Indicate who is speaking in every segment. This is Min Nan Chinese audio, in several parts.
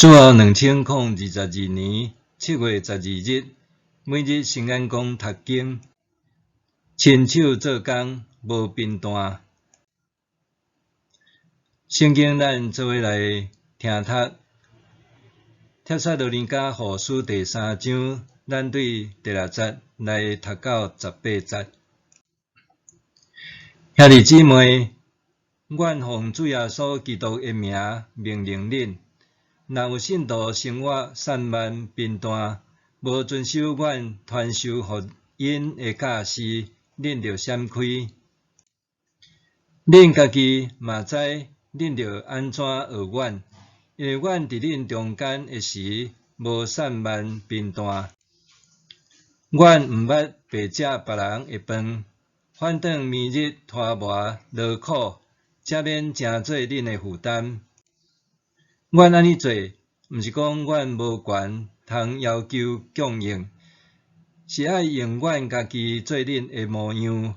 Speaker 1: 主後2022年7月12日，每日聖眼光讀經，親手做工，無貧惰。聖經咱做伙來聽讀，帖撒羅尼迦後書第三章，咱對第六節來讀到18節。兄弟姊妹，阮奉主耶穌基督的名命令恁，若有信徒生活散漫貧惰，無遵守阮傳授予𪜶的教示，恁著閃開。恁家己嘛知恁著按怎學阮，因為阮佇恁中間的時，無散漫貧惰。阮毋捌白食別人的飯，反轉暝日拖磨勞苦，才免成做恁的負擔。阮按呢做，毋是講阮無權通要求供應，是愛用阮家己做恁的模樣，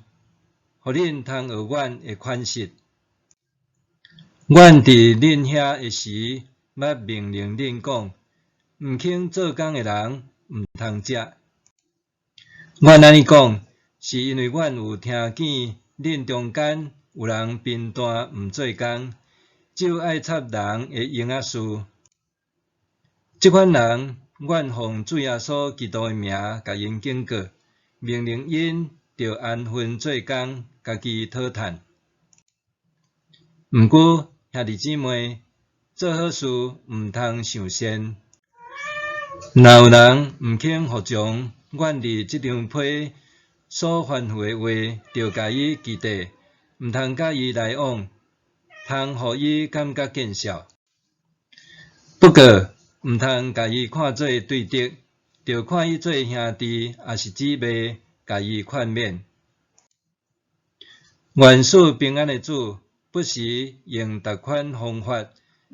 Speaker 1: 予恁通學阮的款式。阮佇恁遐的時，捌命令恁講，毋肯做工的人，毋通食。阮按呢講，是因為阮有聽見恁中間有人貧惰毋做工，只有愛插人的閒仔事。這款人，阮奉主耶穌基督的名，共𪜶警告，命令𪜶著安分做工，家己討趁。毋過，兄弟姊妹，做好事毋通傷善。若有人毋肯服從阮佇這張批所吩咐的話，著共伊記得，毋通佮伊來往，通予伊感覺見笑。不過，毋通共伊看做對敵，著看伊做兄弟，抑是姊妹，共伊勸勉。願賜平安的主，不時用逐款方法，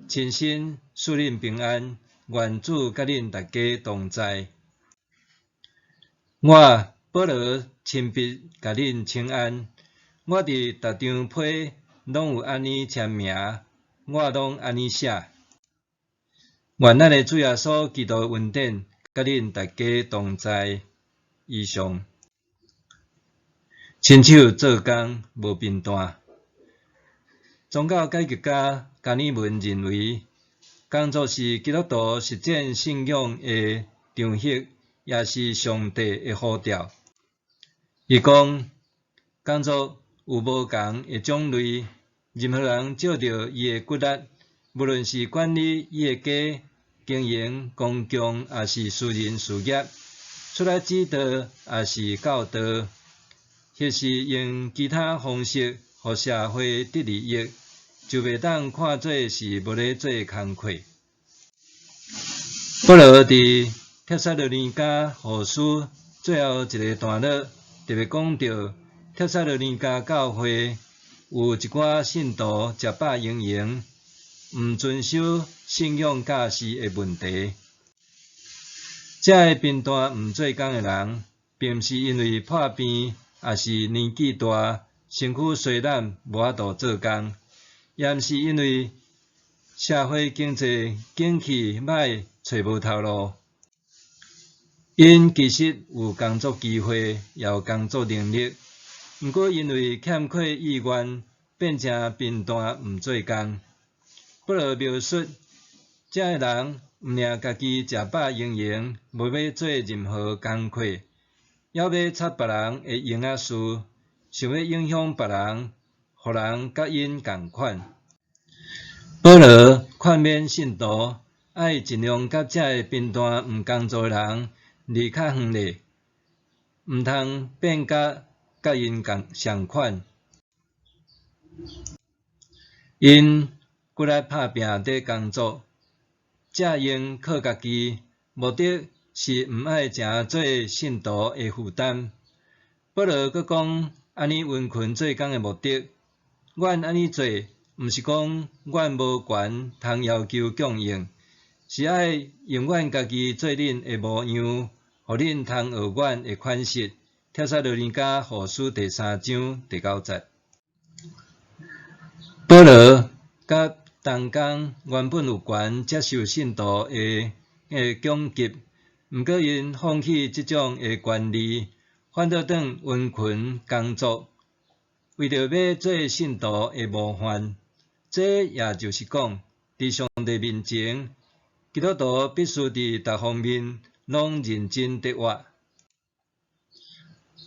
Speaker 1: 親身賜恁平安。願主佮恁大家同在。我保羅親筆共恁請安。我佇逐張批攏有按呢簽名，我攏按呢寫。願咱的主耶穌基督的恩典，佮恁大家同在。以上。親手做工，無貧惰。宗教改革家加爾文認為，工作是基督徒實踐信仰的場域，也是上帝的呼召。伊講，工作有無仝的種類，任何人藉著伊的骨力，無論是管理伊的家、經營公共抑是私人事業，出來指導抑是教導，或是用其他方式予社會得利益，就袂當看做是無咧做工課。保羅佇帖撒羅尼迦後書最後一个段落，特別講到帖撒羅尼迦教會有一寡信徒食飽閒閒，毋遵守信仰教示的問題。這个貧惰毋做工的人，並毋是因為破病，抑是年紀大，身軀衰懶，無法度做工，也毋是因為社會經濟景氣歹，揣無頭路。𪜶其實有工作機會，也有工作能力，毋過因為欠缺意願，變成貧惰毋做工。保羅描述，這个人毋爾家己食飽閒閒，無欲做任何工課，猶欲插別人的閒仔事，想欲影響別人，予人佮𪜶仝款。保羅勸勉信徒，愛盡量佮這个貧惰毋工作的人離較遠咧，毋通變甲佮𪜶仝相款。𪜶骨力拍拚佇工作，才用靠家己，目的是毋愛成做信徒的負擔。保羅閣講，按呢殷勤做工的目的，阮按呢做，毋是講阮無權通要求供應，是愛用阮家己做恁的模樣，予恁通學阮的款式。帖撒羅尼迦後書第三章第九節。保羅佮同工原本有權接受信徒的供給，毋過𪜶放棄這種的權利，反倒轉殷勤工作，為著欲做信徒的模範。這也就是講，佇上帝面前，基督徒必須佇逐方面攏認真得活。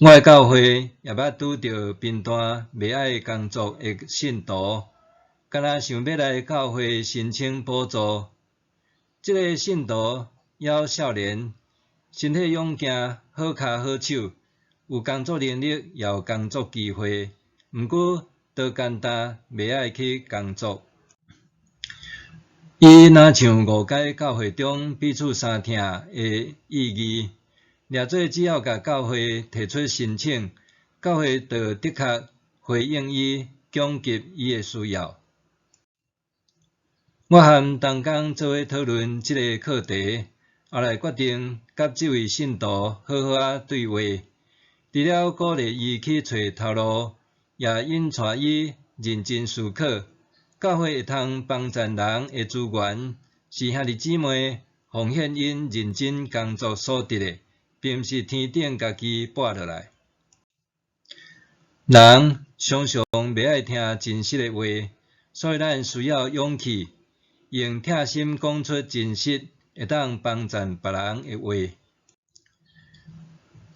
Speaker 1: 我的教會也捌拄著貧惰袂愛工作的信徒，敢若想欲來教會申請補助。這个信徒猶少年，身體勇健，好跤好手，有工作能力，也有工作機會，毋過都簡單袂愛去工作。伊若像誤解教會中彼此相疼的意義，掠做只要共教會提出申請，教會就的確回應伊，供給伊的需要。我和同工做伙討論這个課題，後來決定佮這位信徒好好仔對話，除了鼓勵伊去揣頭路，也引帶伊認真思考，教會會通幫贊人的資源，是兄弟姊妹奉獻𪜶認真工作所得的，並毋是天頂家己跋落來。人常常袂愛聽真實的話，所以咱需要勇氣，用疼心講出真實，會當幫贊別人的話。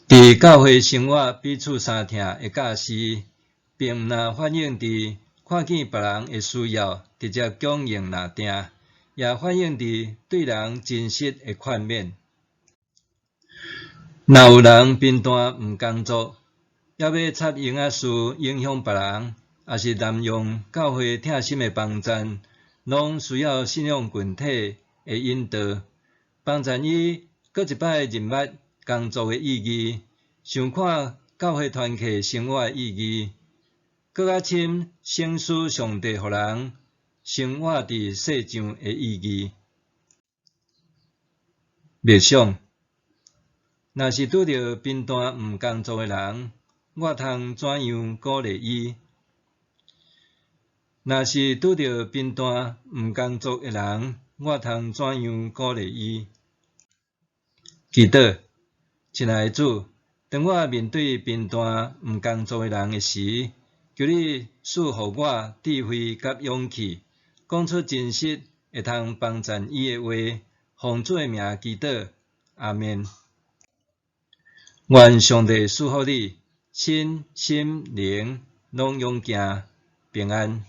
Speaker 1: 佇教會生活彼此相疼的教示，並毋但反映佇看見別人的需要，直接供應若定，也反映佇對人真實的勸勉。若有人貧惰毋工作，猶欲插閒仔事影響別人，抑是濫用教會疼心的幫贊，攏需要信仰群體的引導，幫贊伊閣一擺認捌工作的意義，想看教會團契生活的意義，閣較深省思上帝予人生活佇世上的意義。默想，若是拄著貧惰毋工作的人，我通怎樣鼓勵伊？若是拄著貧惰毋工作的人，我通怎樣鼓勵伊？祈禱，親愛的主，當我面對貧惰毋工作的人的時，求你賜予我智慧佮勇氣，講出真實會通幫贊伊的話，奉主的名祈禱，阿們。願上帝賜福你，身心靈攏勇健平安。